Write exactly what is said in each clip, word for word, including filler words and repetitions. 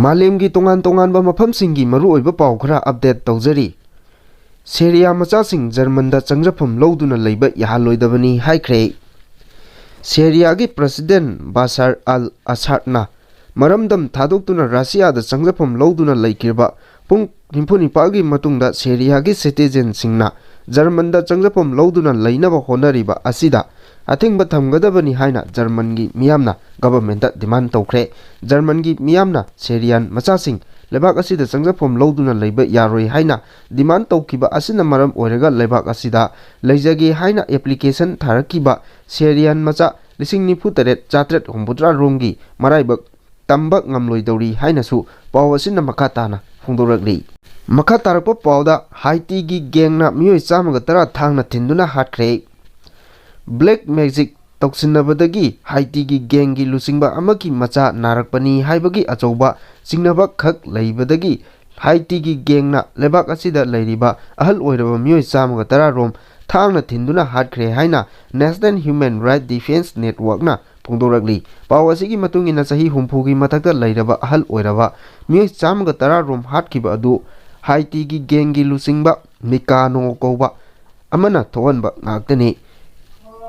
ꯃꯥꯂꯦꯝꯒꯤ ꯇꯣꯉꯥꯟ ꯇꯣꯉꯥꯟꯕ ꯃꯐꯝꯁꯤꯡꯒꯤ ꯃꯔꯨꯑꯣꯏꯕ ꯄꯥꯎ ꯈꯔ ꯑꯞꯗꯦꯠ ꯇꯧꯖꯔꯤ꯫ ꯁꯦꯔꯤꯌꯥ ꯃꯆꯥꯁꯤꯡ ꯖꯔꯃꯟꯗ ꯆꯪꯖꯐꯝ ꯂꯧꯗꯨꯅ ꯂꯩꯕ ꯌꯥꯍꯜꯂꯣꯏꯗꯕꯅꯤ ꯍꯥꯏꯈ꯭ꯔꯦ꯫ ꯁꯦꯔꯤꯌꯥꯒꯤ ꯄ꯭ꯔꯁꯤꯗꯦꯟ ꯕꯥꯁꯥꯔ ꯑꯜ ꯑꯁꯥꯗꯅ ꯃꯔꯝꯗꯝ ꯊꯥꯗꯣꯛꯇꯨꯅ ꯔꯁꯤꯌꯥꯗ ꯆꯪꯖꯐꯝ ꯂꯧꯗꯨꯅ ꯂꯩꯈꯤꯕ ꯄꯨꯡ ꯅꯤꯐꯨ ꯅꯤꯄꯥꯜꯒꯤ ꯃꯇꯨꯡꯗ ꯁꯦꯔꯤꯌꯥꯒꯤ ꯁꯤꯇꯤꯖꯦꯟꯁꯤꯡꯅ ꯖꯔꯃꯟꯗ ꯆꯪꯖꯐꯝ ꯂꯧꯗꯨꯅ ꯂꯩꯅꯕ ꯍꯣꯠꯅꯔꯤꯕ ꯑꯁꯤꯗ ꯑꯊꯤꯡꯕ ꯊꯝꯒꯗꯕꯅꯤ ꯍꯥꯏꯅ ꯖꯔꯃꯟꯒꯤ ꯃꯤꯌꯥꯝꯅ ꯒꯚꯔꯟꯃꯦꯟꯠꯇ ꯗꯤꯃꯥꯟ ꯇꯧꯈ꯭ꯔꯦ꯫ ꯖꯔꯃꯟꯒꯤ ꯃꯤꯌꯥꯝꯅ ꯁꯦꯔꯤꯌꯥꯟ ꯃꯆꯥꯁꯤꯡ ꯂꯩꯕꯥꯛ ꯑꯁꯤꯗ ꯆꯪꯖꯐꯝ ꯂꯧꯗꯨꯅ ꯂꯩꯕ ꯌꯥꯔꯣꯏ ꯍꯥꯏꯅ ꯗꯤꯃꯥꯟ ꯇꯧꯈꯤꯕ ꯑꯁꯤꯅ ꯃꯔꯝ ꯑꯣꯏꯔꯒ ꯂꯩꯕꯥꯛ ꯑꯁꯤꯗ ꯂꯩꯖꯒꯦ ꯍꯥꯏꯅ ꯑꯦꯄ꯭ꯂꯤꯀꯦꯁꯟ ꯊꯥꯔꯛꯈꯤꯕ ꯁꯦꯔꯤꯌꯥꯟ ꯃꯆꯥ ꯂꯤꯁꯤꯡ ꯅꯤꯐꯨ ꯇꯔꯦꯠ ꯆꯥꯇ꯭ꯔꯦꯠ ꯍꯨꯝꯐꯨꯇꯔꯥ ꯔꯣꯝꯒꯤ ꯃꯔꯥꯏꯕꯛ ꯇꯝꯕ ꯉꯝꯂꯣꯏꯗꯧꯔꯤ ꯍꯥꯏꯅꯁꯨ ꯄꯥꯎ ꯑꯁꯤꯅ ꯃꯈꯥ ꯇꯥꯅ ꯐꯣꯡꯗꯣꯔꯛꯂꯤ꯫ ꯃꯈꯥ ꯇꯥꯔꯛꯄ ꯄꯥꯎꯗ ꯍꯥꯏꯇꯤꯒꯤ ꯒꯦꯡꯅ ꯃꯤꯑꯣꯏ ꯆꯥꯝꯃꯒ ꯇꯔꯥ ꯊꯥꯡꯅ ꯊꯤꯟꯗꯨꯅ ꯍꯥꯠꯈ꯭ꯔꯦ꯫ ꯕ꯭ꯂꯦꯛ ꯃꯦꯖꯤꯛ ꯇꯧꯁꯤꯟꯅꯕꯗꯒꯤ ꯍꯥꯏꯇꯤꯒꯤ ꯒꯦꯡꯒꯤ ꯂꯨꯆꯤꯡꯕ ꯑꯃꯒꯤ ꯃꯆꯥ ꯅꯥꯔꯛꯄꯅꯤ ꯍꯥꯏꯕꯒꯤ ꯑꯆꯧꯕ ꯆꯤꯡꯅꯕ ꯈꯛ ꯂꯩꯕꯗꯒꯤ ꯍꯥꯏꯇꯤꯒꯤ ꯒꯦꯡꯅ ꯂꯩꯕꯥꯛ ꯑꯁꯤꯗ ꯂꯩꯔꯤꯕ ꯑꯍꯜ ꯑꯣꯏꯔꯕ ꯃꯤꯑꯣꯏ ꯆꯥꯝꯃꯒ ꯇꯔꯥ ꯔꯣꯝ ꯊꯥꯡꯅ ꯊꯤꯟꯗꯨꯅ ꯍꯥꯠꯈ꯭ꯔꯦ ꯍꯥꯏꯅ National Human Rights Defense Networkꯅ ꯐꯣꯡꯗꯣꯔꯛꯂꯤ꯫ ꯄꯥꯎ ꯑꯁꯤꯒꯤ ꯃꯇꯨꯡ ꯏꯟꯅ ꯆꯍꯤ ꯍꯨꯝꯐꯨꯒꯤ ꯃꯊꯛꯇ ꯂꯩꯔꯕ ꯑꯍꯜ ꯑꯣꯏꯔꯕ ꯃꯤꯑꯣꯏ ꯆꯥꯝꯃꯒ ꯇꯔꯥ ꯔꯣꯝ ꯍꯥꯠꯈꯤꯕ ꯑꯗꯨ ꯍꯥꯏꯇꯤꯒꯤ ꯒꯦꯡꯒꯤ ꯂꯨꯆꯤꯡꯕ ꯃꯤꯀꯥꯅꯣ ꯀꯧꯕ ꯑꯃꯅ ꯊꯣꯛꯍꯟꯕ ꯉꯥꯛꯇꯅꯤ꯫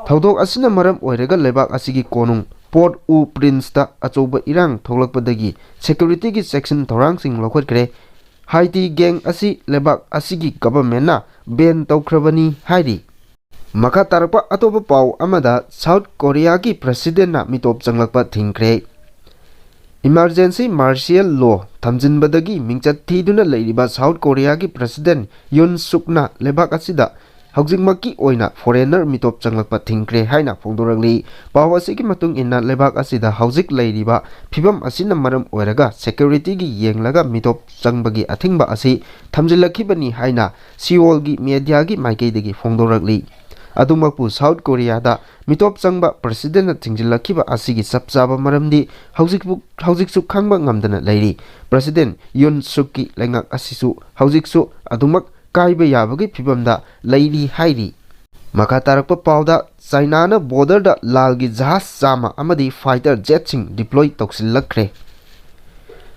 ꯊꯧꯗꯣꯛ ꯑꯁꯤꯅ ꯃꯔꯝ ꯑꯣꯏꯔꯒ ꯂꯩꯕꯥꯛ ꯑꯁꯤꯒꯤ ꯀꯣꯅꯨꯡ ꯄꯣꯔꯠ ꯎ ꯄ꯭ꯔꯤꯟꯁꯇ ꯑꯆꯧꯕ ꯏꯔꯥꯡ ꯊꯣꯛꯂꯛꯄꯗꯒꯤ ꯁꯦꯀ꯭ꯌꯨꯔꯤꯇꯤꯒꯤ ꯆꯦꯛꯁꯤꯟ ꯊꯧꯔꯥꯡꯁꯤꯡ ꯂꯧꯈꯠꯈ꯭ꯔꯦ꯫ ꯍꯥꯏꯇꯤ ꯒꯦꯡ ꯑꯁꯤ ꯂꯩꯕꯥꯛ ꯑꯁꯤꯒꯤ ꯒꯚꯔꯟꯃꯦꯟꯠꯅ ꯕꯦꯟ ꯇꯧꯈ꯭ꯔꯕꯅꯤ ꯍꯥꯏꯔꯤ꯫ ꯃꯈꯥ ꯇꯥꯔꯛꯄ ꯑꯇꯣꯞꯄ ꯄꯥꯎ ꯑꯃꯗ, ꯁꯥꯎꯠ ꯀꯣꯔꯤꯌꯥꯒꯤ ꯄ꯭ꯔꯁꯤꯗꯦꯟꯅ ꯃꯤꯇꯣꯞ ꯆꯪꯂꯛꯄ ꯊꯤꯡꯈ꯭ꯔꯦ꯫ Emergency Martial Law ꯊꯝꯖꯤꯟꯕꯗꯒꯤ ꯃꯤꯡꯆꯠ ꯊꯤꯗꯨꯅ ꯂꯩꯔꯤꯕ ꯁꯥꯎꯠ ꯀꯣꯔꯤꯌꯥꯒꯤ ꯄ꯭ꯔꯁꯤꯗꯦꯟ ꯌꯨꯟ ꯁꯨꯛꯅ ꯂꯩꯕꯥꯛ ꯑꯁꯤꯗ ꯍꯧꯖꯤꯛꯃꯛꯀꯤ ꯑꯣꯏꯅ ꯐꯣꯔꯦꯟꯅꯔ ꯃꯤꯇꯣꯞ ꯆꯪꯂꯛꯄ ꯊꯤꯡꯈ꯭ꯔꯦ ꯍꯥꯏꯅ ꯐꯣꯡꯗꯣꯔꯛꯂꯤ꯫ ꯄꯥꯎ ꯑꯁꯤꯒꯤ ꯃꯇꯨꯡ ꯏꯟꯅ, ꯂꯩꯕꯥꯛ ꯑꯁꯤꯗ ꯍꯧꯖꯤꯛ ꯂꯩꯔꯤꯕ ꯐꯤꯕꯝ ꯑꯁꯤꯅ ꯃꯔꯝ ꯑꯣꯏꯔꯒ ꯁꯦꯀ꯭ꯌꯨꯔꯤꯇꯤꯒꯤ ꯌꯦꯡꯂꯒ ꯃꯤꯇꯣꯞ ꯆꯪꯕꯒꯤ ꯑꯊꯤꯡꯕ ꯑꯁꯤ ꯊꯝꯖꯤꯜꯂꯛꯈꯤꯕꯅꯤ ꯍꯥꯏꯅ ꯁꯤꯑꯣꯜꯒꯤ ꯃꯦꯗꯤꯌꯥꯒꯤ ꯃꯥꯏꯀꯩꯗꯒꯤ ꯐꯣꯡꯗꯣꯔꯛꯂꯤ꯫ ꯑꯗꯨꯃꯛꯄꯨ, ꯁꯥꯎꯠ ꯀꯣꯔꯤꯌꯥꯗ ꯃꯤꯇꯣꯞ ꯆꯪꯕ ꯄ꯭ꯔꯁꯤꯗꯦꯟꯅ ꯊꯤꯡꯖꯤꯜꯂꯛꯈꯤꯕ ꯑꯁꯤꯒꯤ ꯆꯞ ꯆꯥꯕ ꯃꯔꯝꯗꯤ ꯍꯧꯖꯤꯛꯄꯨ, ꯍꯧꯖꯤꯛꯁꯨ ꯈꯪꯕ ꯉꯝꯗꯅ ꯂꯩꯔꯤ꯫ ꯄ꯭ꯔꯁꯤꯗꯦꯟ ꯌꯨꯟ ꯁꯨꯛꯀꯤ ꯂꯩꯉꯥꯛ ꯑꯁꯤꯁꯨ ꯍꯧꯖꯤꯛꯁꯨ ꯑꯗꯨꯃꯛ ꯀꯥꯏꯕ ꯌꯥꯕꯒꯤ ꯐꯤꯕꯝꯗ ꯂꯩꯔꯤ ꯍꯥꯏꯔꯤ꯫ ꯃꯈꯥ ꯇꯥꯔꯛꯄ ꯄꯥꯎꯗ, ꯆꯥꯏꯅꯥꯅ ꯕꯣꯔꯗꯔꯗ ꯂꯥꯜꯒꯤ ꯖꯍꯥꯖ ꯆꯥꯝꯃ ꯑꯃꯗꯤ ꯐꯥꯏꯇꯔ ꯖꯦꯠꯁꯤꯡ ꯗꯤꯄ꯭ꯂꯣꯏ ꯇꯧꯁꯤꯜꯂꯛꯈ꯭ꯔꯦ꯫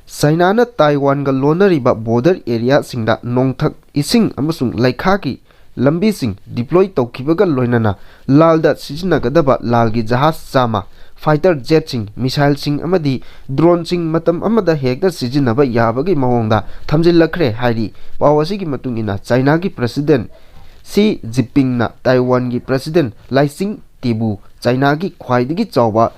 ꯆꯥꯏꯅꯥꯅ ꯇꯥꯏꯋꯥꯟꯒ ꯂꯣꯟꯅꯔꯤꯕ ꯕꯣꯔꯗꯔ ꯑꯦꯔꯤꯌꯥꯁꯤꯡꯗ ꯅꯣꯡꯊꯛ ꯏꯁꯤꯡ ꯑꯃꯁꯨꯡ ꯂꯩꯈꯥꯒꯤ ꯂꯝꯕꯤꯁꯤꯡ ꯗꯤꯄ꯭ꯂꯣꯏ ꯇꯧꯈꯤꯕꯒ ꯂꯣꯏꯅꯅ ꯂꯥꯜꯗ ꯁꯤꯖꯤꯟꯅꯒꯗꯕ ꯂꯥꯜꯒꯤ ꯖꯍꯥꯖ ꯆꯥꯝꯃ, ꯐꯥꯏꯇꯔ ꯖꯦꯠꯁꯤꯡ, ꯃꯤꯁꯥꯏꯜꯁꯤꯡ ꯑꯃꯗꯤ ꯗ꯭ꯔꯣꯟꯁꯤꯡ ꯃꯇꯝ ꯑꯃꯗ ꯍꯦꯛꯇ ꯁꯤꯖꯤꯟꯅꯕ ꯌꯥꯕꯒꯤ ꯃꯑꯣꯡꯗ ꯊꯝꯖꯤꯜꯂꯛꯈ꯭ꯔꯦ ꯍꯥꯏꯔꯤ꯫ ꯄꯥꯎ ꯑꯁꯤꯒꯤ ꯃꯇꯨꯡ ꯏꯟꯅ ꯆꯥꯏꯅꯥꯒꯤ ꯄ꯭ꯔꯁꯤꯗꯦꯟ ꯁꯤ ꯖꯤꯟꯄꯤꯡꯅ ꯇꯥꯏꯋꯥꯟꯒꯤ ꯄ꯭ꯔꯁꯤꯗꯦꯟ ꯂꯥꯏ ꯆꯤꯡ ꯇꯦꯕꯨ ꯆꯥꯏꯅꯥꯒꯤ ꯈ꯭ꯋꯥꯏꯗꯒꯤ ꯆꯥꯎꯕ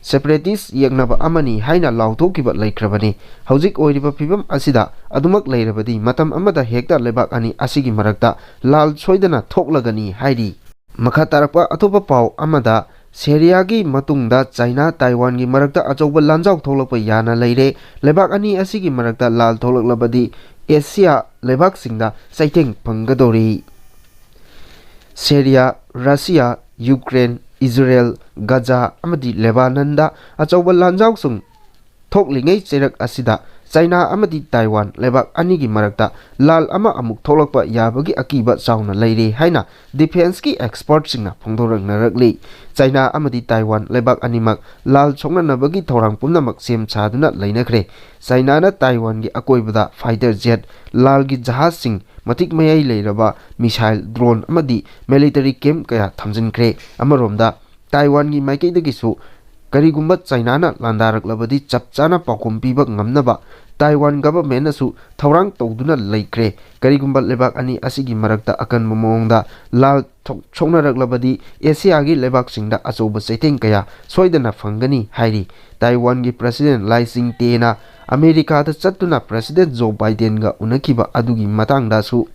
ꯁꯦꯄꯔꯦꯇꯤꯁ ꯌꯦꯛꯅꯕ ꯑꯃꯅꯤ ꯍꯥꯏꯅ ꯂꯥꯎꯊꯣꯛꯈꯤꯕ ꯂꯩꯈ꯭ꯔꯕꯅꯤ꯫ ꯍꯧꯖꯤꯛ ꯑꯣꯏꯔꯤꯕ ꯐꯤꯕꯝ ꯑꯁꯤꯗ ꯑꯗꯨꯃꯛ ꯂꯩꯔꯕꯗꯤ ꯃꯇꯝ ꯑꯃꯗ ꯍꯦꯛꯇ ꯂꯩꯕꯥꯛ ꯑꯅꯤ ꯑꯁꯤꯒꯤ ꯃꯔꯛꯇ ꯂꯥꯜ ꯁꯣꯏꯗꯅ ꯊꯣꯛꯂꯒꯅꯤ ꯍꯥꯏꯔꯤ꯫ ꯃꯈꯥ ꯇꯥꯔꯛꯄ ꯑꯇꯣꯞꯄ ꯄꯥꯎ ꯑꯃꯗ, ꯁꯦꯔꯤꯌꯥꯒꯤ ꯃꯇꯨꯡꯗ ꯆꯥꯏꯅꯥ ꯇꯥꯏꯋꯥꯟꯒꯤ ꯃꯔꯛꯇ ꯑꯆꯧꯕ ꯂꯥꯟꯖꯥꯎ ꯊꯣꯛꯂꯛꯄ ꯌꯥꯅ ꯂꯩꯔꯦ꯫ ꯂꯩꯕꯥꯛ ꯑꯅꯤ ꯑꯁꯤꯒꯤ ꯃꯔꯛꯇ ꯂꯥꯜ ꯊꯣꯛꯂꯛꯂꯕꯗꯤ ꯑꯦꯁꯤꯌꯥ ꯂꯩꯕꯥꯛꯁꯤꯡꯗ ꯆꯩꯊꯦꯡ ꯐꯪꯒꯗꯧꯔꯤ꯫ ꯁꯦꯔꯤꯌꯥ, ꯔꯁꯤꯌꯥ, ꯌꯨꯀ꯭ꯔꯦꯟ, ꯏꯖꯔꯦꯜ, ꯒꯖꯥ ꯑꯃꯗꯤ ꯂꯦꯕꯥꯅꯟꯗ ꯑꯆꯧꯕ ꯂꯥꯟꯖꯥꯎꯁꯤꯡ ꯊꯣꯛꯂꯤꯉꯩ ꯆꯩꯔꯛ ꯑꯁꯤꯗ ꯆꯥꯏꯅꯥ ꯑꯃꯗꯤ ꯇꯥꯏꯋꯥꯟ ꯂꯩꯕꯥꯛ ꯑꯅꯤꯒꯤ ꯃꯔꯛꯇ ꯂꯥꯜ ꯑꯃ ꯑꯃꯨꯛ ꯊꯣꯛꯂꯛꯄ ꯌꯥꯕꯒꯤ ꯑꯀꯤꯕ ꯆꯥꯎꯅ ꯂꯩꯔꯦ ꯍꯥꯏꯅ ꯗꯤꯐꯦꯟꯁꯀꯤ ꯑꯦꯛꯁꯄꯔꯠꯁꯤꯡꯅ ꯐꯣꯡꯗꯣꯔꯛꯅꯔꯛꯂꯤ꯫ ꯆꯥꯏꯅꯥ ꯑꯃꯗꯤ ꯇꯥꯏꯋꯥꯟ ꯂꯩꯕꯥꯛ ꯑꯅꯤꯃꯛ ꯂꯥꯜ ꯁꯣꯛꯅꯅꯕꯒꯤ ꯊꯧꯔꯥꯡ ꯄꯨꯝꯅꯃꯛ ꯁꯦꯝ ꯁꯥꯗꯨꯅ ꯂꯩꯅꯈ꯭ꯔꯦ꯫ ꯆꯥꯏꯅꯥꯅ ꯇꯥꯏꯋꯥꯟꯒꯤ ꯑꯀꯣꯏꯕꯗ ꯐꯥꯏꯇꯔ ꯖꯦꯠ, ꯂꯥꯜꯒꯤ ꯖꯍꯥꯖꯁꯤꯡ ꯃꯇꯤꯛ ꯃꯌꯥꯏ ꯂꯩꯔꯕ ꯃꯤꯁꯥꯏꯜ, ꯗ꯭ꯔꯣꯟ ꯑꯃꯗꯤ ꯃꯤꯂꯤꯇꯔꯤ ꯀꯦꯝꯞ ꯀꯌꯥ ꯊꯝꯖꯤꯟꯈ꯭ꯔꯦ꯫ ꯑꯃꯔꯣꯝꯗ, ꯇꯥꯏꯋꯥꯟꯒꯤ ꯃꯥꯏꯀꯩꯗꯒꯤꯁꯨ ꯀꯔꯤꯒꯨꯝꯕ ꯆꯥꯏꯅꯥꯅ ꯂꯥꯟꯗꯥꯔꯛꯂꯕꯗꯤ ꯆꯞ ꯆꯥꯅ ꯄꯥꯎꯈꯨꯝ ꯄꯤꯕ ꯉꯝꯅꯕ ꯇꯥꯏꯋꯥꯟ ꯒꯚꯔꯟꯃꯦꯟꯠꯅꯁꯨ ꯊꯧꯔꯥꯡ ꯇꯧꯗꯨꯅ ꯂꯩꯈ꯭ꯔꯦ꯫ ꯀꯔꯤꯒꯨꯝꯕ ꯂꯩꯕꯥꯛ ꯑꯅꯤ ꯑꯁꯤꯒꯤ ꯃꯔꯛꯇ ꯑꯀꯟꯕ ꯃꯑꯣꯡꯗ ꯂꯥꯜ ꯊꯣꯛ-, ꯁꯣꯛꯅꯔꯛꯂꯕꯗꯤ ꯑꯦꯁꯤꯌꯥꯒꯤ ꯂꯩꯕꯥꯛꯁꯤꯡꯗ ꯑꯆꯧꯕ ꯆꯩꯊꯦꯡ ꯀꯌꯥ ꯁꯣꯏꯗꯅ ꯐꯪꯒꯅꯤ ꯍꯥꯏꯔꯤ꯫ ꯇꯥꯏꯋꯥꯟꯒꯤ ꯄ꯭ꯔꯁꯤꯗꯦꯟꯠ ꯂꯥꯏ ꯆꯤꯡ ꯇꯦꯅ ꯑꯃꯦꯔꯤꯀꯥꯗ ꯆꯠꯇꯨꯅ ꯄ꯭ꯔꯁꯤꯗꯦꯟꯠ ꯖꯣ ꯕꯥꯏꯗꯦꯟꯒ ꯎꯅꯈꯤꯕ ꯑꯗꯨꯒꯤ ꯃꯇꯥꯡꯗꯁꯨ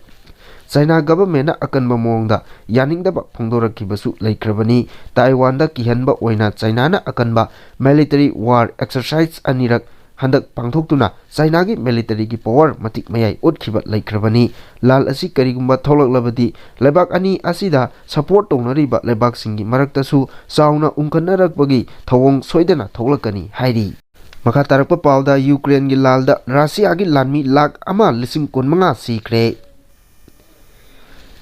ꯆꯥꯏꯅꯥ ꯒꯚꯔꯟꯃꯦꯟꯠꯅ ꯑꯀꯟꯕ ꯃꯑꯣꯡꯗ ꯌꯥꯅꯤꯡꯗꯕ ꯐꯣꯡꯗꯣꯔꯛꯈꯤꯕꯁꯨ ꯂꯩꯈ꯭ꯔꯕꯅꯤ꯫ ꯇꯥꯏꯋꯥꯟꯗ ꯀꯤꯍꯟꯕ ꯑꯣꯏꯅ ꯆꯥꯏꯅꯥꯅ ꯑꯀꯟꯕ ꯃꯤꯂꯤꯇꯔꯤ ꯋꯥꯔ ꯑꯦꯛꯁꯔꯁꯥꯏꯖ ꯑꯅꯤꯔꯛ ꯍꯟꯗꯛ ꯄꯥꯡꯊꯣꯛꯇꯨꯅ ꯆꯥꯏꯅꯥꯒꯤ ꯃꯤꯂꯤꯇꯔꯤꯒꯤ ꯄꯥꯋꯔ ꯃꯇꯤꯛ ꯃꯌꯥꯏ ꯎꯠꯈꯤꯕ ꯂꯩꯈ꯭ꯔꯕꯅꯤ꯫ ꯂꯥꯜ ꯑꯁꯤ ꯀꯔꯤꯒꯨꯝꯕ ꯊꯣꯛꯂꯛꯂꯕꯗꯤ ꯂꯩꯕꯥꯛ ꯑꯅꯤ ꯑꯁꯤꯗ ꯁꯄꯣꯔꯠ ꯇꯧꯅꯔꯤꯕ ꯂꯩꯕꯥꯛꯁꯤꯡꯒꯤ ꯃꯔꯛꯇꯁꯨ ꯆꯥꯎꯅ ꯎꯪꯈꯠꯅꯔꯛꯄꯒꯤ ꯊꯧꯑꯣꯡ ꯁꯣꯏꯗꯅ ꯊꯣꯛꯂꯛꯀꯅꯤ ꯍꯥꯏꯔꯤ꯫ ꯃꯈꯥ ꯇꯥꯔꯛꯄ ꯄꯥꯎꯗ, ꯌꯨꯀ꯭ꯔꯦꯟꯒꯤ ꯂꯥꯜꯗ ꯔꯁꯤꯌꯥꯒꯤ ꯂꯥꯟꯃꯤ ꯂꯥꯈ ꯑꯃ ꯂꯤꯁꯤꯡ ꯀꯨꯟꯃꯉꯥ ꯁꯤꯈ꯭ꯔꯦ꯫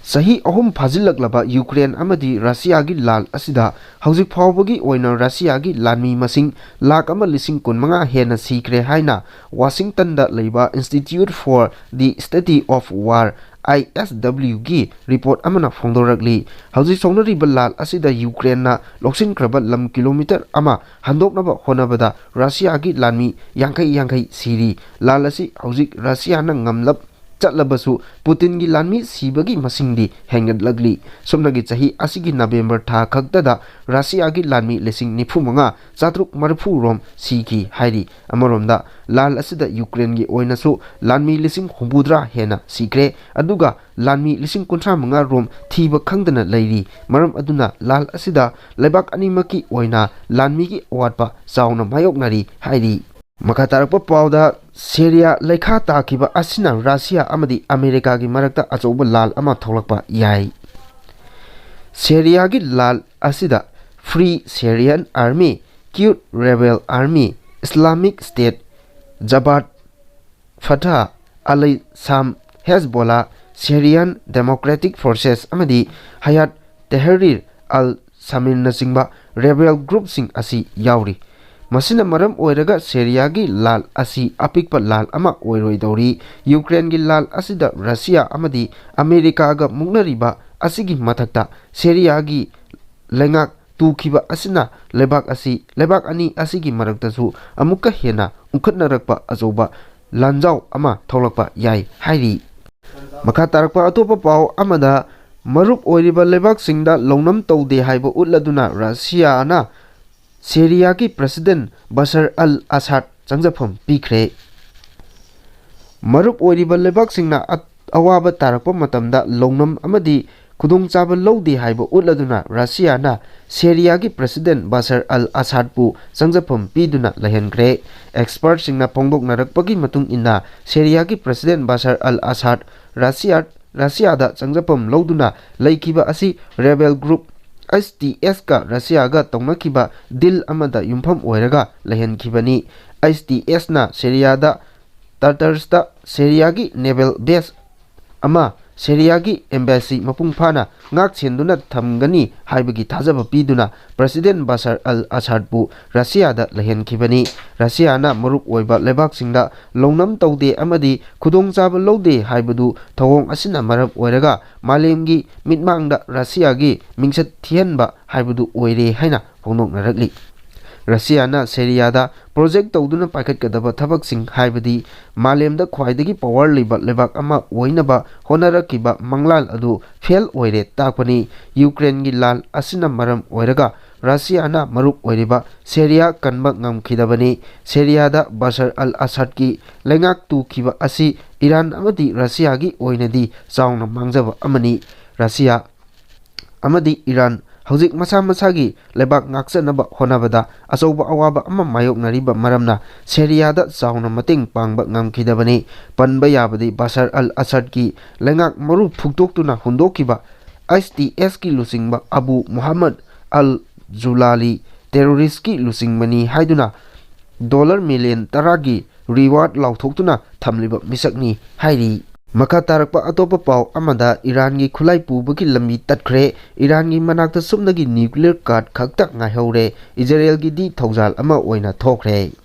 ꯆꯍꯤ ꯑꯍꯨꯝ ꯐꯥꯖꯤꯜꯂꯛꯂꯕ ꯌꯨꯀ꯭ꯔꯦꯟ ꯑꯃꯗꯤ ꯔꯁꯤꯌꯥꯒꯤ ꯂꯥꯜ ꯑꯁꯤꯗ ꯍꯧꯖꯤꯛ ꯐꯥꯎꯕꯒꯤ ꯑꯣꯏꯅ ꯔꯁꯤꯌꯥꯒꯤ ꯂꯥꯟꯃꯤ ꯃꯁꯤꯡ ꯂꯥꯈ ꯑꯃ ꯂꯤꯁꯤꯡ ꯀꯨꯟꯃꯉꯥ ꯍꯦꯟꯅ ꯁꯤꯈ꯭ꯔꯦ ꯍꯥꯏꯅ ꯋꯥꯁꯤꯡꯇꯟꯗ ꯂꯩꯕ Institute for the Study of War, I S W ꯒꯤ ꯔꯤꯄꯣꯔꯠ ꯑꯃꯅ ꯐꯣꯡꯗꯣꯔꯛꯂꯤ꯫ ꯍꯧꯖꯤꯛ ꯁꯣꯛꯅꯔꯤꯕ ꯂꯥꯜ ꯑꯁꯤꯗ ꯌꯨꯀ꯭ꯔꯦꯟꯅ ꯂꯧꯁꯤꯟꯈ꯭ꯔꯕ ꯂꯝ ꯀꯤꯂꯣꯃꯤꯇꯔ ꯑꯃ ꯍꯟꯗꯣꯛꯅꯕ ꯍꯣꯠꯅꯕꯗ ꯔꯁꯤꯌꯥꯒꯤ ꯂꯥꯟꯃꯤ ꯌꯥꯡꯈꯩ ꯌꯥꯡꯈꯩ ꯁꯤꯔꯤ꯫ ꯂꯥꯜ ꯑꯁꯤ ꯍꯧꯖꯤꯛ ꯔꯁꯤꯌꯥꯅ ꯉꯝꯂꯞ ꯆꯠꯂꯕꯁꯨ ꯄꯨꯇꯤꯟꯒꯤ ꯂꯥꯟꯃꯤ ꯁꯤꯕꯒꯤ ꯃꯁꯤꯡꯗꯤ ꯍꯦꯟꯒꯠꯂꯛꯂꯤ꯫ ꯁꯨꯞꯅꯒꯤ ꯆꯍꯤ ꯑꯁꯤꯒꯤ ꯅꯕꯦꯝꯕꯔ ꯊꯥ ꯈꯛꯇꯗ ꯔꯁꯤꯌꯥꯒꯤ ꯂꯥꯟꯃꯤ ꯂꯤꯁꯤꯡ ꯅꯤꯐꯨ ꯃꯉꯥ ꯆꯥꯇ꯭ꯔꯨꯛ ꯃꯔꯤꯐꯨ ꯔꯣꯝ ꯁꯤꯈꯤ ꯍꯥꯏꯔꯤ꯫ ꯑꯃꯔꯣꯝꯗ, ꯂꯥꯜ ꯑꯁꯤꯗ ꯌꯨꯀ꯭ꯔꯦꯟꯒꯤ ꯑꯣꯏꯅꯁꯨ ꯂꯥꯟꯃꯤ ꯂꯤꯁꯤꯡ ꯍꯨꯝꯐꯨꯇꯔꯥ ꯍꯦꯟꯅ ꯁꯤꯈ꯭ꯔꯦ, ꯑꯗꯨꯒ ꯂꯥꯟꯃꯤ ꯂꯤꯁꯤꯡ ꯀꯨꯟꯊ꯭ꯔꯥ ꯃꯉꯥ ꯔꯣꯝ ꯊꯤꯕ ꯈꯪꯗꯅ ꯂꯩꯔꯤ꯫ ꯃꯔꯝ ꯑꯗꯨꯅ ꯂꯥꯜ ꯑꯁꯤꯗ ꯂꯩꯕꯥꯛ ꯑꯅꯤꯃꯛꯀꯤ ꯑꯣꯏꯅ ꯂꯥꯟꯃꯤꯒꯤ ꯑꯋꯥꯠꯄ ꯆꯥꯎꯅ ꯃꯥꯌꯣꯛꯅꯔꯤ ꯍꯥꯏꯔꯤ꯫ ꯃꯈꯥ ꯇꯥꯔꯛꯄ ꯄꯥꯎꯗ, ꯁꯦꯔꯤꯌꯥ ꯂꯩꯈꯥ ꯇꯥꯈꯤꯕ ꯑꯁꯤꯅ ꯔꯁꯤꯌꯥ ꯑꯃꯗꯤ ꯑꯃꯦꯔꯤꯀꯥꯒꯤ ꯃꯔꯛꯇ ꯑꯆꯧꯕ ꯂꯥꯜ ꯑꯃ ꯊꯣꯛꯂꯛꯄ ꯌꯥꯏ꯫ ꯁꯦꯔꯤꯌꯥꯒꯤ ꯂꯥꯜ ꯑꯁꯤꯗ Free Syrian Army, Kurd Rebel Army, Islamic State, Jabhat Fatah, Al-Sham, Hezbollah, Syrian Democratic Forces ꯑꯃꯗꯤ Hayat Tahrir al-Shamnacingba rebel groupꯁꯤꯡ ꯑꯁꯤ ꯌꯥꯎꯔꯤ꯫ ꯃꯁꯤꯅ ꯃꯔꯝ ꯑꯣꯏꯔꯒ ꯁꯦꯔꯤꯌꯥꯒꯤ ꯂꯥꯜ ꯑꯁꯤ ꯑꯄꯤꯛꯄ ꯂꯥꯜ ꯑꯃ ꯑꯣꯏꯔꯣꯏꯗꯧꯔꯤ꯫ ꯌꯨꯀ꯭ꯔꯦꯟꯒꯤ ꯂꯥꯜ ꯑꯁꯤꯗ ꯔꯁꯤꯌꯥ ꯑꯃꯗꯤ ꯑꯃꯦꯔꯤꯀꯥꯒ ꯃꯨꯛꯅꯔꯤꯕ ꯑꯁꯤꯒꯤ ꯃꯊꯛꯇ ꯁꯦꯔꯤꯌꯥꯒꯤ ꯂꯩꯉꯥꯛ ꯇꯨꯈꯤꯕ ꯑꯁꯤꯅ ꯂꯩꯕꯥꯛ ꯑꯁꯤ, ꯂꯩꯕꯥꯛ ꯑꯅꯤ ꯑꯁꯤꯒꯤ ꯃꯔꯛꯇꯁꯨ ꯑꯃꯨꯛꯀ ꯍꯦꯟꯅ ꯎꯪꯈꯠꯅꯔꯛꯄ ꯑꯆꯧꯕ ꯂꯥꯟꯖꯥꯎ ꯑꯃ ꯊꯣꯛꯂꯛꯄ ꯌꯥꯏ ꯍꯥꯏꯔꯤ꯫ ꯃꯈꯥ ꯇꯥꯔꯛꯄ ꯑꯇꯣꯞꯄ ꯄꯥꯎ ꯑꯃꯗ, ꯃꯔꯨꯞ ꯑꯣꯏꯔꯤꯕ ꯂꯩꯕꯥꯛꯁꯤꯡꯗ ꯂꯧꯅꯝ ꯇꯧꯗꯦ ꯍꯥꯏꯕ ꯎꯠꯂꯗꯨꯅ ꯔꯁꯤꯌꯥꯅ ꯁꯦꯔꯤꯌꯥꯒꯤ ꯄ꯭ꯔꯁꯤꯗꯦꯟ ꯕꯁꯔ ꯑꯜ ꯑꯁꯥꯗ ꯆꯪꯖꯐꯝ ꯄꯤꯈ꯭ꯔꯦ꯫ ꯃꯔꯨꯞ ꯑꯣꯏꯔꯤꯕ ꯂꯩꯕꯥꯛꯁꯤꯡꯅ ꯑ-, ꯑꯋꯥꯕ ꯇꯥꯔꯛꯄ ꯃꯇꯝꯗ ꯂꯧꯅꯝ ꯑꯃꯗꯤ ꯈꯨꯗꯣꯡꯆꯥꯕ ꯂꯧꯗꯦ ꯍꯥꯏꯕ ꯎꯠꯂꯗꯨꯅ ꯔꯁꯤꯌꯥꯅ ꯁꯦꯔꯤꯌꯥꯒꯤ ꯄ꯭ꯔꯁꯤꯗꯦꯟ ꯕꯁꯔ ꯑꯜ ꯑꯁꯥꯗꯄꯨ ꯆꯪꯖꯐꯝ ꯄꯤꯗꯨꯅ ꯂꯩꯍꯟꯈ꯭ꯔꯦ꯫ ꯑꯦꯛꯁꯄꯔꯠꯁꯤꯡꯅ ꯐꯣꯡꯗꯣꯛꯅꯔꯛꯄꯒꯤ ꯃꯇꯨꯡ ꯏꯟꯅ, ꯁꯦꯔꯤꯌꯥꯒꯤ ꯄ꯭ꯔꯁꯤꯗꯦꯟ ꯕꯁꯔ ꯑꯜ ꯑꯁꯥꯗ ꯔꯁꯤꯌꯥ, ꯔꯁꯤꯌꯥꯗ ꯆꯪꯖꯐꯝ ꯂꯧꯗꯨꯅ ꯂꯩꯈꯤꯕ ꯑꯁꯤ ꯔꯦꯕꯦꯜ ꯒ꯭ꯔꯨꯞ ꯑꯩꯆ ꯇꯤ ꯑꯦꯁꯀ ꯔꯁꯤꯌꯥꯒ ꯇꯧꯅꯈꯤꯕ ꯗꯤꯜ ꯑꯃꯗ ꯌꯨꯝꯐꯝ ꯑꯣꯏꯔꯒ ꯂꯩꯍꯟꯈꯤꯕꯅꯤ꯫ ꯑꯩꯆ ꯇꯤ ꯑꯦꯁꯅ ꯁꯦꯔꯤꯌꯥꯗ ꯇꯥꯔꯇꯔꯁꯇ ꯁꯦꯔꯤꯌꯥꯒꯤ ꯅꯦꯚꯦꯜ ꯕꯦꯁ ꯑꯃ ꯁꯦꯔꯤꯌꯥꯒꯤ embassy ꯃꯄꯨꯡ ꯐꯥꯅ ꯉꯥꯛ ꯁꯦꯟꯗꯨꯅ ꯊꯝꯒꯅꯤ ꯍꯥꯏꯕꯒꯤ ꯊꯥꯖꯕ ꯄꯤꯗꯨꯅ President ꯕꯁꯥꯔ ꯑꯜ ꯑꯁꯥꯗꯄꯨ ꯔꯁꯤꯌꯥꯗ ꯂꯩꯍꯟꯈꯤꯕꯅꯤ꯫ ꯔꯁꯤꯌꯥꯅ ꯃꯔꯨꯞ ꯑꯣꯏꯕ ꯂꯩꯕꯥꯛꯁꯤꯡꯗ ꯂꯧꯅꯝ ꯇꯧꯗꯦ ꯑꯃꯗꯤ ꯈꯨꯗꯣꯡꯆꯥꯕ ꯂꯧꯗꯦ ꯍꯥꯏꯕꯗꯨ ꯊꯧꯑꯣꯡ ꯑꯁꯤꯅ ꯃꯔꯝ ꯑꯣꯏꯔꯒ ꯃꯥꯂꯦꯝꯒꯤ ꯃꯤꯠꯃꯥꯡꯗ ꯔꯁꯤꯌꯥꯒꯤ ꯃꯤꯡꯆꯠ ꯊꯤꯍꯟꯕ ꯍꯥꯏꯕꯗꯨ ꯑꯣꯏꯔꯦ ꯍꯥꯏꯅ ꯐꯣꯡꯗꯣꯛꯅꯔꯛꯂꯤ꯫ ꯔꯁꯤꯌꯥꯅ ꯁꯦꯔꯤꯌꯥꯗ project ꯇꯧꯗꯨꯅ ꯄꯥꯏꯈꯠꯀꯗꯕ ꯊꯕꯛꯁꯤꯡ, ꯍꯥꯏꯕꯗꯤ ꯃꯥꯂꯦꯝꯗ ꯈ꯭ꯋꯥꯏꯗꯒꯤ power ꯂꯩꯕ ꯂꯩꯕꯥꯛ ꯑꯃ ꯑꯣꯏꯅꯕ ꯍꯣꯠꯅꯔꯛꯈꯤꯕ ꯃꯪꯂꯥꯟ ꯑꯗꯨ fail ꯑꯣꯏꯔꯦ ꯇꯥꯛꯄꯅꯤ꯫ ꯌꯨꯀ꯭ꯔꯦꯟꯒꯤ ꯂꯥꯟ ꯑꯁꯤꯅ ꯃꯔꯝ ꯑꯣꯏꯔꯒ ꯔꯁꯤꯌꯥꯅ ꯃꯔꯨꯞ ꯑꯣꯏꯔꯤꯕ ꯁꯦꯔꯤꯌꯥ ꯀꯟꯕ ꯉꯝꯈꯤꯗꯕꯅꯤ꯫ ꯁꯦꯔꯤꯌꯥꯗ ꯕꯁꯥꯔ ꯑꯜ ꯑꯁꯥꯗꯀꯤ ꯂꯩꯉꯥꯛ ꯇꯨꯈꯤꯕ ꯑꯁꯤ ꯏꯔꯥꯟ ꯑꯃꯗꯤ ꯔꯁꯤꯌꯥꯒꯤ ꯑꯣꯏꯅꯗꯤ ꯆꯥꯎꯅ ꯃꯥꯡꯖꯕ ꯑꯃꯅꯤ꯫ ꯔꯁꯤꯌꯥ ꯑꯃꯗꯤ ꯏꯔꯥꯟ ꯍꯧꯖꯤꯛ ꯃꯁꯥ ꯃꯁꯥꯒꯤ ꯂꯩꯕꯥꯛ ꯉꯥꯛꯆꯅꯕ ꯍꯣꯠꯅꯕꯗ ꯑꯆꯧꯕ ꯑꯋꯥꯕ ꯑꯃ ꯃꯥꯌꯣꯛꯅꯔꯤꯕ ꯃꯔꯝꯅ ꯁꯦꯔꯤꯌꯥꯗ ꯆꯥꯎꯅ ꯃꯇꯦꯡ ꯄꯥꯡꯕ ꯉꯝꯈꯤꯗꯕꯅꯤ꯫ ꯄꯟꯕ ꯌꯥꯕꯗꯤ ꯕꯁꯥꯔ ꯑꯜ ꯑꯁꯥꯗꯀꯤ ꯂꯩꯉꯥꯛ ꯃꯔꯨ ꯐꯨꯛꯇꯣꯛꯇꯨꯅ ꯍꯨꯟꯗꯣꯛꯈꯤꯕ ISISꯀꯤ ꯂꯨꯆꯤꯡꯕ ꯑꯕꯨ ꯃꯨꯍꯝꯃꯗ ꯑꯜ ꯖꯨꯂꯥꯂꯤ terroristꯀꯤ ꯂꯨꯆꯤꯡꯕꯅꯤ ꯍꯥꯏꯗꯨꯅ dollar million ꯇꯔꯥꯒꯤ reward ꯂꯥꯎꯊꯣꯛꯇꯨꯅ ꯊꯝꯂꯤꯕ ꯃꯤꯁꯛꯅꯤ ꯍꯥꯏꯔꯤ꯫ ꯃꯈꯥ ꯇꯥꯔꯛꯄ ꯑꯇꯣꯞꯄ ꯄꯥꯎ ꯑꯃꯗ ꯏꯔꯥꯟꯒꯤ ꯈꯨꯠꯂꯥꯏ ꯄꯨꯕꯒꯤ ꯂꯝꯕꯤ ꯇꯠꯈ꯭ꯔꯦ꯫ ꯏꯔꯥꯟꯒꯤ ꯃꯅꯥꯛꯇ ꯁꯨꯞꯅꯒꯤ nuclear guard ꯈꯛꯇ ꯉꯥꯏꯍꯧꯔꯦ꯫ ꯏꯖꯔꯦꯜꯒꯤꯗꯤ ꯊꯧꯖꯥꯜ ꯑꯃ ꯑꯣꯏꯅ ꯊꯣꯛꯈ꯭ꯔꯦ꯫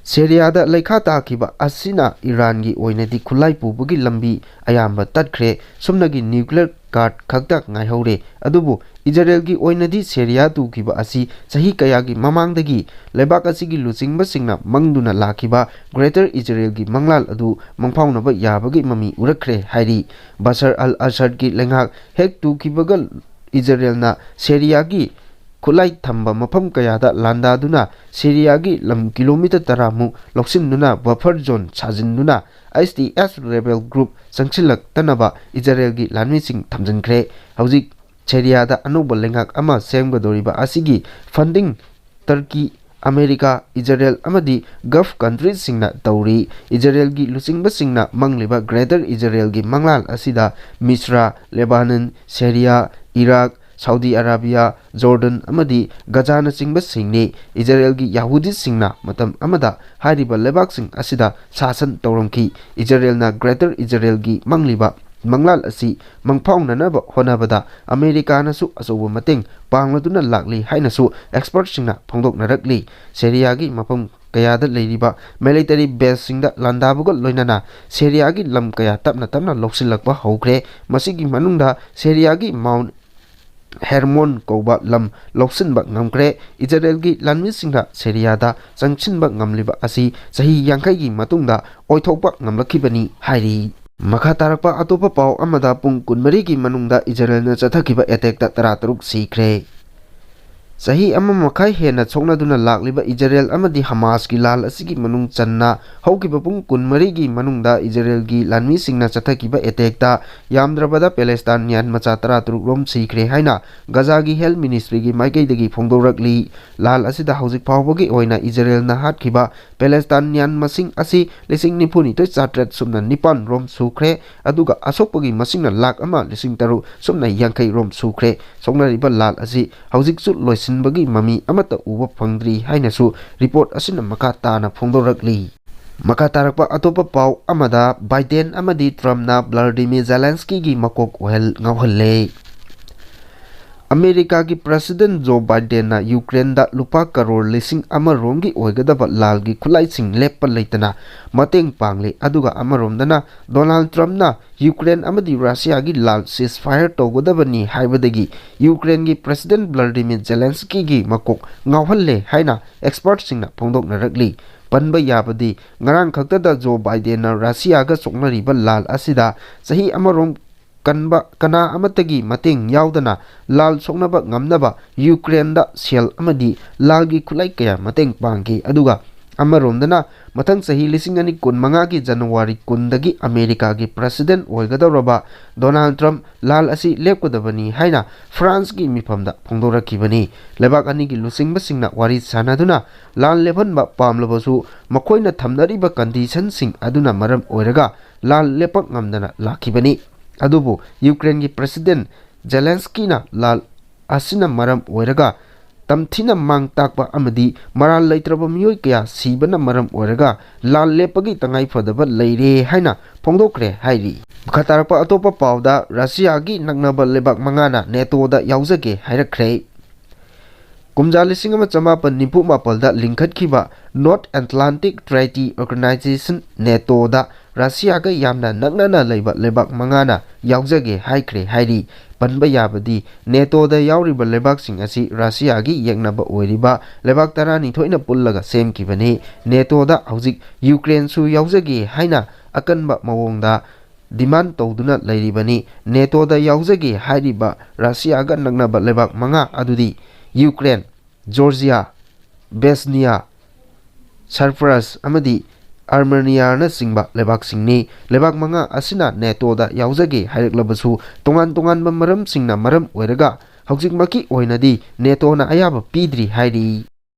ꯁꯦꯔꯤꯌꯥꯗ ꯂꯩꯈꯥ ꯇꯥꯈꯤꯕ ꯑꯁꯤꯅ ꯏꯔꯥꯟꯒꯤ ꯑꯣꯏꯅꯗꯤ ꯈꯨꯠꯂꯥꯏ ꯄꯨꯕꯒꯤ ꯂꯝꯕꯤ ꯑꯌꯥꯝꯕ ꯇꯠꯈ꯭ꯔꯦ꯫ ꯁꯨꯞꯅꯒꯤ nuclear guard ꯈꯛꯇ ꯉꯥꯏꯍꯧꯔꯦ꯫ ꯑꯗꯨꯕꯨ ꯏꯖꯔꯦꯜꯒꯤ ꯑꯣꯏꯅꯗꯤ ꯁꯦꯔꯤꯌꯥ ꯇꯨꯈꯤꯕ ꯑꯁꯤ ꯆꯍꯤ ꯀꯌꯥꯒꯤ ꯃꯃꯥꯡꯗꯒꯤ ꯂꯩꯕꯥꯛ ꯑꯁꯤꯒꯤ ꯂꯨꯆꯤꯡꯕꯁꯤꯡꯅ ꯃꯪꯗꯨꯅ ꯂꯥꯛꯈꯤꯕ Greater ꯏꯖꯔꯦꯜꯒꯤ ꯃꯪꯂꯥꯟ ꯑꯗꯨ ꯃꯪꯐꯥꯎꯅꯕ ꯌꯥꯕꯒꯤ ꯃꯃꯤ ꯎꯔꯛꯈ꯭ꯔꯦ ꯍꯥꯏꯔꯤ꯫ ꯕꯁꯥꯔ ꯑꯜ ꯑꯁꯥꯗꯀꯤ ꯂꯩꯉꯥꯛ ꯍꯦꯛ ꯇꯨꯈꯤꯕꯒ ꯏꯖꯔꯦꯜꯅ ꯁꯦꯔꯤꯌꯥꯒꯤ ꯈꯨꯠꯂꯥꯏ ꯊꯝꯕ ꯃꯐꯝ ꯀꯌꯥꯗ ꯂꯥꯟꯗꯥꯗꯨꯅ ꯁꯦꯔꯤꯌꯥꯒꯤ ꯂꯝ kilometre ꯇꯔꯥꯃꯨꯛ ꯂꯧꯁꯤꯟꯗꯨꯅ buffer zone ꯁꯥꯖꯤꯟꯗꯨꯅ ISIS rebel group ꯆꯪꯁꯤꯜꯂꯛꯇꯅꯕ ꯏꯖꯔꯦꯜꯒꯤ ꯂꯥꯟꯃꯤꯁꯤꯡ ꯊꯝꯖꯤꯟꯈ꯭ꯔꯦ꯫ ꯍꯧꯖꯤꯛ ꯁꯦꯔꯤꯌꯥꯗ ꯑꯅꯧꯕ ꯂꯩꯉꯥꯛ ꯑꯃ ꯁꯦꯝꯒꯗꯧꯔꯤꯕ ꯑꯁꯤꯒꯤ funding ꯇꯔꯀꯤ, ꯑꯃꯦꯔꯤꯀꯥ, ꯏꯖꯔꯦꯜ ꯑꯃꯗꯤ Gulf countryꯁꯤꯡꯅ ꯇꯧꯔꯤ꯫ ꯏꯖꯔꯦꯜꯒꯤ ꯂꯨꯆꯤꯡꯕꯁꯤꯡꯅ ꯃꯪꯂꯤꯕ Greater ꯏꯖꯔꯦꯜꯒꯤ ꯃꯪꯂꯥꯟ ꯑꯁꯤꯗ ꯃꯤꯁ꯭ꯔꯥ, ꯂꯦꯕꯥꯅꯟ, Syria, Iraq, Saudi Arabia, Jordan ꯑꯃꯗꯤ ꯒꯖꯥꯅꯆꯤꯡꯕꯁꯤꯡꯅꯤ꯫ ꯏꯖꯔꯦꯜꯒꯤ ꯌꯥꯍꯨꯗꯤꯁꯤꯡꯅ ꯃꯇꯝ ꯑꯃꯗ ꯍꯥꯏꯔꯤꯕ ꯂꯩꯕꯥꯛꯁꯤꯡ ꯑꯁꯤꯗ ꯁꯥꯁꯟ ꯇꯧꯔꯝꯈꯤ꯫ ꯏꯖꯔꯦꯜꯅ Greater ꯏꯖꯔꯦꯜꯒꯤ ꯃꯪꯂꯤꯕ ꯃꯪꯂꯥꯟ ꯑꯁꯤ ꯃꯪꯐꯥꯎꯅꯅꯕ ꯍꯣꯠꯅꯕꯗ ꯑꯃꯦꯔꯤꯀꯥꯅꯁꯨ ꯑꯆꯧꯕ ꯃꯇꯦꯡ ꯄꯥꯡꯂꯗꯨꯅ ꯂꯥꯛꯂꯤ ꯍꯥꯏꯅꯁꯨ ꯑꯦꯛꯁꯄꯔꯠꯁꯤꯡꯅ ꯐꯣꯡꯗꯣꯛꯅꯔꯛꯂꯤ꯫ ꯁꯦꯔꯤꯌꯥꯒꯤ ꯃꯐꯝ ꯀꯌꯥꯗ ꯂꯩꯔꯤꯕ ꯃꯤꯂꯤꯇꯔꯤ ꯕꯦꯁꯁꯤꯡꯗ ꯂꯥꯟꯗꯥꯕꯒ ꯂꯣꯏꯅꯅ ꯁꯦꯔꯤꯌꯥꯒꯤ ꯂꯝ ꯀꯌꯥ ꯇꯞꯅ ꯇꯞꯅ ꯂꯧꯁꯤꯜꯂꯛꯄ ꯍꯧꯈ꯭ꯔꯦ꯫ ꯃꯁꯤꯒꯤ ꯃꯅꯨꯡꯗ ꯁꯦꯔꯤꯌꯥꯒꯤ ꯃꯥꯎꯟ ꯍꯦꯔꯃꯣꯟ ꯀꯧꯕ ꯂꯝ ꯂꯧꯁꯤꯟꯕ ꯉꯝꯈ꯭ꯔꯦ꯫ ꯏꯖꯔꯦꯜꯒꯤ ꯂꯥꯟꯃꯤꯁꯤꯡꯅ ꯁꯦꯔꯤꯌꯥꯗ ꯆꯪꯁꯤꯟꯕ ꯉꯝꯂꯤꯕ ꯑꯁꯤ ꯆꯍꯤ ꯌꯥꯡꯈꯩꯒꯤ ꯃꯇꯨꯡꯗ ꯑꯣꯏꯊꯣꯛꯄ ꯉꯝꯂꯛꯈꯤꯕꯅꯤ ꯍꯥꯏꯔꯤ꯫ ꯃꯈꯥ ꯇꯥꯔꯛꯄ ꯑꯇꯣꯞꯄ ꯄꯥꯎ ꯑꯃꯗ, ꯄꯨꯡ ꯀꯨꯟꯃꯔꯤꯒꯤ ꯃꯅꯨꯡꯗ ꯏꯖꯔꯦꯜꯅ ꯆꯠꯊꯈꯤꯕ ꯑꯦꯇꯦꯛꯇ ꯇꯔꯥꯇꯔꯨꯛ ꯁꯤꯈ꯭ꯔꯦ꯫ ꯆꯍꯤ ꯑꯃ ꯃꯈꯥꯏ ꯍꯦꯟꯅ ꯁꯣꯛꯅꯗꯨꯅ ꯂꯥꯛꯂꯤꯕ ꯏꯖꯔꯦꯜ ꯑꯃꯗꯤ ꯍꯃꯥꯁꯀꯤ ꯂꯥꯜ ꯑꯁꯤꯒꯤ ꯃꯅꯨꯡ ꯆꯟꯅ ꯍꯧꯈꯤꯕ ꯄꯨꯡ ꯀꯨꯟꯃꯔꯤꯒꯤ ꯃꯅꯨꯡꯗ ꯏꯖꯔꯦꯜꯒꯤ ꯂꯥꯟꯃꯤꯁꯤꯡꯅ ꯆꯠꯊꯈꯤꯕ ꯑꯦꯇꯦꯛꯇ ꯌꯥꯝꯗ꯭ꯔꯕꯗ ꯄꯦꯂꯦꯁꯇꯥꯏꯟ ꯅꯤꯌꯥꯟ ꯃꯆꯥ ꯇꯔꯥꯇꯔꯨꯛ ꯔꯣꯝ ꯁꯤꯈ꯭ꯔꯦ ꯍꯥꯏꯅ ꯒꯖꯥꯒꯤ ꯍꯦꯜꯊ ꯃꯤꯅꯤꯁꯇ꯭ꯔꯤꯒꯤ ꯃꯥꯏꯀꯩꯗꯒꯤ ꯐꯣꯡꯗꯣꯔꯛꯂꯤ꯫ ꯂꯥꯜ ꯑꯁꯤꯗ ꯍꯧꯖꯤꯛ ꯐꯥꯎꯕꯒꯤ ꯑꯣꯏꯅ ꯏꯖꯔꯦꯜꯅ ꯍꯥꯠꯈꯤꯕ ꯄꯦꯂꯦꯁꯇꯥꯏꯟ ꯅꯤꯌꯥꯟ ꯃꯁꯤꯡ ꯑꯁꯤ ꯂꯤꯁꯤꯡ ꯅꯤꯐꯨ ꯅꯤꯊꯣꯏ ꯆꯥꯇ꯭ꯔꯦꯠ ꯁꯨꯞꯅ ꯅꯤꯄꯥꯟ ꯔꯣꯝ ꯁꯨꯈ꯭ꯔꯦ꯫ ꯑꯗꯨꯒ ꯑꯁꯣꯛꯄꯒꯤ ꯃꯁꯤꯡꯅ ꯂꯥꯈ ꯑꯃ ꯂꯤꯁꯤꯡ ꯇꯔꯨꯛ ꯁꯨꯞꯅ ꯌꯥꯡꯈꯩ ꯔꯣꯝ ꯁꯨꯈ꯭ꯔꯦ꯫ ꯁꯣꯛꯅꯔꯤꯕ ꯂꯥꯜ ꯑꯁꯤ ꯍꯧꯖꯤꯛꯁꯨ ꯂꯣꯏꯁꯤꯟꯕꯒꯤ ꯃꯃꯤ ꯑꯃꯠꯇ ꯎꯕ ꯐꯪꯗ꯭ꯔꯤ ꯍꯥꯏꯅꯁꯨ ꯔꯤꯄꯣꯔꯠ ꯑꯁꯤꯅ ꯃꯈꯥ ꯇꯥꯅ ꯐꯣꯡꯗꯣꯔꯛꯂꯤ꯫ ꯃꯈꯥ ꯇꯥꯔꯛꯄ ꯑꯇꯣꯞꯄ ꯄꯥꯎ ꯑꯃꯗ, ꯕꯥꯏꯗꯦꯟ ꯑꯃꯗꯤ ꯇ꯭ꯔꯝꯞꯅ ꯚ꯭ꯂꯥꯗꯤꯃꯤꯔ ꯖꯦꯂꯦꯟꯁꯀꯤꯒꯤ ꯃꯀꯣꯛ ꯑꯣꯏꯍꯜ ꯉꯥꯎꯍꯜꯂꯦ꯫ ꯑꯃꯦꯔꯤꯀꯥꯒꯤ ꯄ꯭ꯔꯦꯁꯤꯗꯦꯟꯠ ꯖꯣ ꯕꯥꯏꯗꯦꯟꯅ ꯌꯨꯀ꯭ꯔꯦꯟꯗ ꯂꯨꯄꯥ ꯀꯔꯣꯔ ꯂꯤꯁꯤꯡ ꯑꯃ ꯔꯣꯝꯒꯤ ꯑꯣꯏꯒꯗꯕ ꯂꯥꯜꯒꯤ ꯈꯨꯠꯂꯥꯏꯁꯤꯡ ꯂꯦꯞꯄ ꯂꯩꯇꯅ ꯃꯇꯦꯡ ꯄꯥꯡꯂꯤ꯫ ꯑꯗꯨꯒ ꯑꯃꯔꯣꯝꯗꯅ ꯗꯣꯅꯥꯜꯗ ꯇ꯭ꯔꯝꯞꯅ ꯌꯨꯀ꯭ꯔꯦꯟ ꯑꯃꯗꯤ ꯔꯁꯤꯌꯥꯒꯤ ꯂꯥꯜ ꯁꯤꯖꯐꯥꯌꯔ ꯇꯧꯒꯗꯕꯅꯤ ꯍꯥꯏꯕꯗꯒꯤ ꯌꯨꯀ꯭ꯔꯦꯟꯒꯤ ꯄ꯭ꯔꯦꯁꯤꯗꯦꯟꯠ ꯚ꯭ꯂꯥꯗꯤꯃꯤꯔ ꯖꯦꯂꯦꯟꯁꯀꯤꯒꯤ ꯃꯀꯣꯛ ꯉꯥꯎꯍꯜꯂꯦ ꯍꯥꯏꯅ ꯑꯦꯛꯁꯄꯔꯠꯁꯤꯡꯅ ꯐꯣꯡꯗꯣꯛꯅꯔꯛꯂꯤ꯫ ꯄꯟꯕ ꯌꯥꯕꯗꯤ, ꯉꯔꯥꯡ ꯈꯛꯇꯗ ꯖꯣ ꯕꯥꯏꯗꯦꯟꯅ ꯔꯁꯤꯌꯥꯒ ꯁꯣꯛꯅꯔꯤꯕ ꯂꯥꯜ ꯑꯁꯤꯗ ꯆꯍꯤ ꯑꯃꯔꯣꯝ ꯀꯟꯕ ꯀꯅꯥ ꯑꯃꯠꯇꯒꯤ ꯃꯇꯦꯡ ꯌꯥꯎꯗꯅ ꯂꯥꯜ ꯁꯣꯛꯅꯕ ꯉꯝꯅꯕ ꯌꯨꯀ꯭ꯔꯦꯟꯗ ꯁꯦꯜ ꯑꯃꯗꯤ ꯂꯥꯜꯒꯤ ꯈꯨꯠꯂꯥꯏ ꯀꯌꯥ ꯃꯇꯦꯡ ꯄꯥꯡꯈꯤ꯫ ꯑꯗꯨꯒ ꯑꯃꯔꯣꯝꯗꯅ, ꯃꯊꯪ ꯆꯍꯤ ꯂꯤꯁꯤꯡ ꯑꯅꯤ ꯀꯨꯟꯃꯉꯥꯒꯤ ꯖꯅꯋꯥꯔꯤ ꯀꯨꯟꯗꯒꯤ ꯑꯃꯦꯔꯤꯀꯥꯒꯤ ꯄ꯭ꯔꯦꯁꯤꯗꯦꯟꯠ ꯑꯣꯏꯒꯗꯧꯔꯕ ꯗꯣꯅꯥꯜꯗ ꯇ꯭ꯔꯝꯞ ꯂꯥꯜ ꯑꯁꯤ ꯂꯦꯞꯀꯗꯕꯅꯤ ꯍꯥꯏꯅ ꯐ꯭ꯔꯥꯟꯁꯀꯤ ꯃꯤꯐꯝꯗ ꯐꯣꯡꯗꯣꯔꯛꯈꯤꯕꯅꯤ꯫ ꯂꯩꯕꯥꯛ ꯑꯅꯤꯒꯤ ꯂꯨꯆꯤꯡꯕꯁꯤꯡꯅ ꯋꯥꯔꯤ ꯁꯥꯅꯗꯨꯅ ꯂꯥꯜ ꯂꯦꯞꯍꯟꯕ ꯄꯥꯝꯂꯕꯁꯨ ꯃꯈꯣꯏꯅ ꯊꯝꯅꯔꯤꯕ ꯀꯟꯗꯤꯁꯟꯁꯤꯡ ꯑꯗꯨꯅ ꯃꯔꯝ ꯑꯣꯏꯔꯒ ꯂꯥꯜ ꯂꯦꯞꯄ ꯉꯝꯗꯅ ꯂꯥꯛꯈꯤꯕꯅꯤ꯫ ꯑꯗꯨꯕꯨ ꯌꯨꯀ꯭ꯔꯦꯟꯒꯤ ꯄ꯭ꯔꯦꯁꯤꯗꯦꯟꯠ ꯖꯦꯂꯦꯟꯁꯀꯤꯅ ꯂꯥꯜ ꯑꯁꯤꯅ ꯃꯔꯝ ꯑꯣꯏꯔꯒ ꯇꯝꯊꯤꯅ ꯃꯥꯡ ꯇꯥꯛꯄ ꯑꯃꯗꯤ ꯃꯔꯥꯜ ꯂꯩꯇ꯭ꯔꯕ ꯃꯤꯑꯣꯏ ꯀꯌꯥ ꯁꯤꯕꯅ ꯃꯔꯝ ꯑꯣꯏꯔꯒ ꯂꯥꯟ ꯂꯦꯞꯄꯒꯤ ꯇꯉꯥꯏ ꯐꯗꯕ ꯂꯩꯔꯦ ꯍꯥꯏꯅ ꯐꯣꯡꯗꯣꯛꯈ꯭ꯔꯦ ꯍꯥꯏꯔꯤ꯫ ꯃꯈꯥ ꯇꯥꯔꯛꯄ ꯑꯇꯣꯞꯄ ꯄꯥꯎꯗ, ꯔꯁꯤꯌꯥꯒꯤ ꯅꯛꯅꯕ ꯂꯩꯕꯥꯛ ꯃꯉꯥꯅ ꯅꯦꯇꯣꯗ ꯌꯥꯎꯖꯒꯦ ꯍꯥꯏꯔꯛꯈ꯭ꯔꯦ꯫ ꯀꯨꯝꯖꯥ ꯂꯤꯁꯤꯡ ꯑꯃ ꯆꯃꯥꯄꯟ ꯅꯤꯐꯨ ꯃꯥꯄꯜꯗ ꯂꯤꯡꯈꯠꯈꯤꯕ North Atlantic Treaty Organization, ꯅꯦꯇꯣꯗ ꯔꯁꯤꯌꯥꯒ ꯌꯥꯝꯅ ꯅꯛꯅꯅ ꯂꯩꯕ ꯂꯩꯕꯥꯛ ꯃꯉꯥꯅ ꯌꯥꯎꯖꯒꯦ ꯍꯥꯏꯈ꯭ꯔꯦ ꯍꯥꯏꯔꯤ꯫ ꯄꯟꯕ ꯌꯥꯕꯗꯤ, ꯅꯦꯇꯣꯗ ꯌꯥꯎꯔꯤꯕ ꯂꯩꯕꯥꯛꯁꯤꯡ ꯑꯁꯤ ꯔꯁꯤꯌꯥꯒꯤ ꯌꯦꯛꯅꯕ ꯑꯣꯏꯔꯤꯕ ꯂꯩꯕꯥꯛ ꯇꯔꯥꯅꯤꯊꯣꯏꯅ ꯄꯨꯜꯂꯒ ꯁꯦꯝꯈꯤꯕꯅꯤ꯫ ꯅꯦꯇꯣꯗ ꯍꯧꯖꯤꯛ ꯌꯨꯀ꯭ꯔꯦꯟꯁꯨ ꯌꯥꯎꯖꯒꯦ ꯍꯥꯏꯅ ꯑꯀꯟꯕ ꯃꯑꯣꯡꯗ demand ꯇꯧꯗꯨꯅ ꯂꯩꯔꯤꯕꯅꯤ꯫ ꯅꯦꯇꯣꯗ ꯌꯥꯎꯖꯒꯦ ꯍꯥꯏꯔꯤꯕ ꯔꯁꯤꯌꯥꯒ ꯅꯛꯅꯕ ꯂꯩꯕꯥꯛ ꯃꯉꯥ ꯑꯗꯨꯗꯤ ꯌꯨꯀ꯭ꯔꯦꯟ, ꯖꯣꯔꯖꯤꯌꯥ, ꯕꯦꯁꯅꯤꯌꯥ, ꯁꯔꯐ꯭ꯔꯁ ꯑꯃꯗꯤ ꯑꯥꯔꯃꯦꯅꯤꯌꯥꯅꯆꯤꯡꯕ ꯂꯩꯕꯥꯛꯁꯤꯡꯅꯤ꯫ ꯂꯩꯕꯥꯛ ꯃꯉꯥ ꯑꯁꯤꯅ ꯅꯦꯇꯣꯗ ꯌꯥꯎꯖꯒꯦ ꯍꯥꯏꯔꯛꯂꯕꯁꯨ, ꯇꯣꯉꯥꯟ ꯇꯣꯉꯥꯟꯕ ꯃꯔꯝꯁꯤꯡꯅ ꯃꯔꯝ ꯑꯣꯏꯔꯒ ꯍꯧꯖꯤꯛꯃꯛꯀꯤ ꯑꯣꯏꯅꯗꯤ ꯅꯦꯇꯣꯅ ꯑꯌꯥꯕ ꯄꯤꯗ꯭ꯔꯤ ꯍꯥꯏꯔꯤ꯫